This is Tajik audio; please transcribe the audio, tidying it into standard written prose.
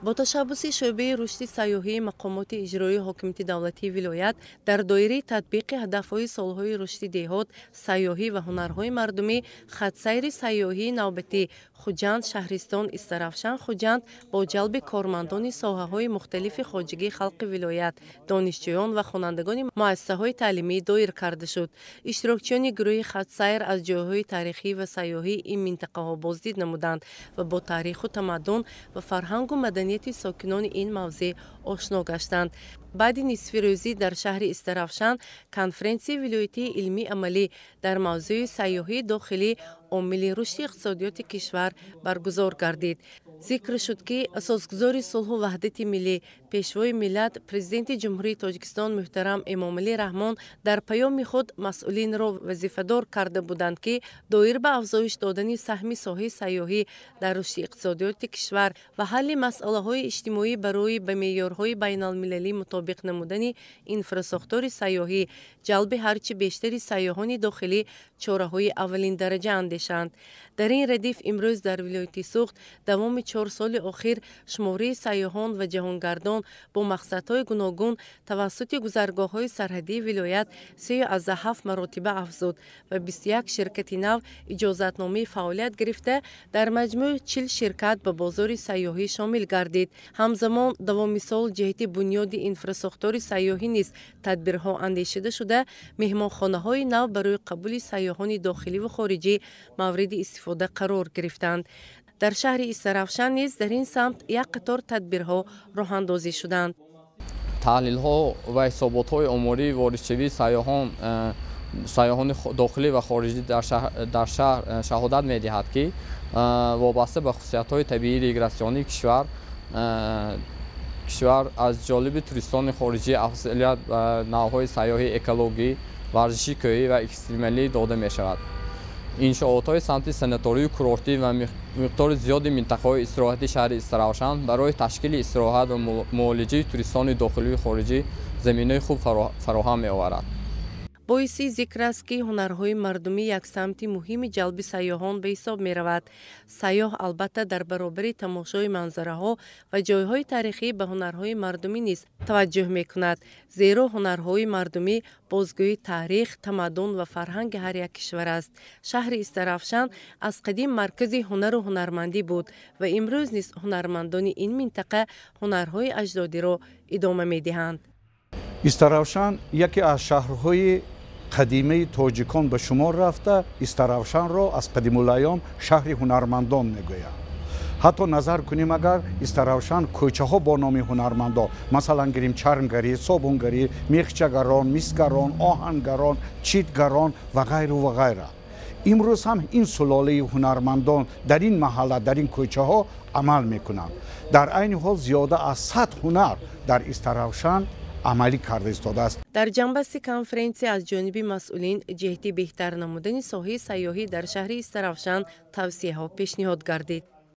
Бо ташаббуси шӯъбаи рушди сайёҳии мақомоти иҷроии ҳокимияти давлатии вилоят дар доираи татбиқи ҳадафҳои солҳои рушди деҳот, сайёҳӣ ва ҳунарҳои мардумӣ, хатсайри сайёҳии навбатӣ Хуҷанд, шаҳристон, Истаравшан, Хуҷанд бо ҷалби кормандони соҳаҳои мухталифи хоҷагии халқи вилоят, донишҷӯён ва хонандагони муассисаҳои таълимӣ доир карда шуд. Иштирокчиёни гурӯҳи хатсайр аз ҷойҳои таърихӣ ва сайёҳии ин минтақаҳо боздид намуданд ва бо таъриху тамаддун ва фарҳангу маданияти сокинони ин мавзеъ ошно гаштанд. Баъди нисфирӯзӣ дар шаҳри Истаравшан конференсияи вилоятии илмии амалӣ дар мавзӯи сайёҳии дохилӣ омили рушди иқтисодиёти кишвар баргузор гардид. Зикр шуд, ки асосгузори сулҳу ваҳдати миллӣ, Пешвои миллат, Президенти Ҷумҳурии Тоҷикистон муҳтарам Эмомалӣ Раҳмон дар паёми худ масъулинро вазифадор карда буданд, ки доир ба афзоиш додани саҳми соҳаи сайёҳӣ дар рушди иқтисодиёти кишвар ва ҳалли масъалаҳои иҷтимоӣ барои ба меъёрҳои байналмилалӣ мутобиқ намудани инфрасохтори сайёҳӣ, ҷалби ҳарчи бештари сайёҳони дохилӣ чораҳои аввалиндараҷа андешанд. Дар ин радиф имрӯз дар вилояти Суғд давоми 4 соли охир шумораи сайёҳон ва ҷаҳонгардон бо мақсадҳои гуногун тавассути гузаргоҳҳои сарҳадии вилоят 3,7 маротиба афзуд ва 21 ширкати нав иҷозатномаи фаъолият гирифта, дар маҷмӯъ 40 ширкат ба бозори сайёҳӣ шомил гардид. Ҳамзамон давоми сол ҷиҳати бунёди инфрасохтори сайёҳӣ низ тадбирҳо андешида шуда, меҳмонхонаҳои нав барои қабули сайёҳони дохилӣ ва хориҷӣ мавриди истифода қарор гирифтанд. Дар шаҳри Истаравшан низ дар ин самт як қатор тадбирҳо роҳандозӣ шуданд. Таҳлилҳо ва ҳисоботҳои омории воридшавии сайёҳони дохилӣ ва хориҷӣ дар шаҳр шаҳодат медиҳад, ки вобаста ба хусусиятҳои табиии регрессионии кишвар аз ҷолиби туристони хориҷӣ афзалият ба навъҳои сайёҳии экологӣ, варзиши кӯҳӣ ва экстремалӣ дода мешавад. Иншоотҳои самти санаторию курортӣ ва миқдори зиёди минтақаҳои истироҳати шаҳри Истаравшан барои ташкили истироҳат ва муолиҷаи туристони дохилию хориҷӣ заминаи хуб фароҳам меоварад. Боиси зикр аст, ки ҳунарҳои мардумӣ як самти муҳими ҷалби сайёҳон ба ҳисоб меравад. Сайёҳ албатта дар баробари тамошои манзараҳо ва ҷойҳои таърихӣ ба ҳунарҳои мардумӣ низ таваҷҷӯҳ мекунад, зеро ҳунарҳои мардумӣ бозгӯи таърих, тамаддун ва фарҳанги ҳар як кишвар аст. Шаҳри Истаравшан аз қадим маркази ҳунару ҳунармандӣ буд ва имрӯз низ ҳунармандони ин минтақа ҳунарҳои аҷдодиро идома медиҳанд. Истаравшан яке аз шаҳрҳои қадимаи тоҷикон ба шумор рафта, Истаравшанро аз қадимулайём шаҳри ҳунармандон мегӯянд. Ҳатто назар кунем, агар Истаравшан кӯчаҳо бо номи ҳунармандон, масалан гирем чармгарӣ, собунгарӣ, мехчагарон, мисгарон, оҳангарон, читгарон ва ғайру ва ғайра. Имрӯз ҳам ин сулолаи ҳунармандон дар ин маҳалла, дар ин кӯчаҳо амал мекунанд. Дар айни ҳол зиёда аз 100 ҳунар дар Истаравшан амалӣ карда истодааст. Дар ҷанбасти конференсия аз ҷониби масъулин ҷиҳати беҳтар намудани соҳаи сайёҳӣ дар шаҳри Истаравшан тавсияҳо пешниҳод гардид.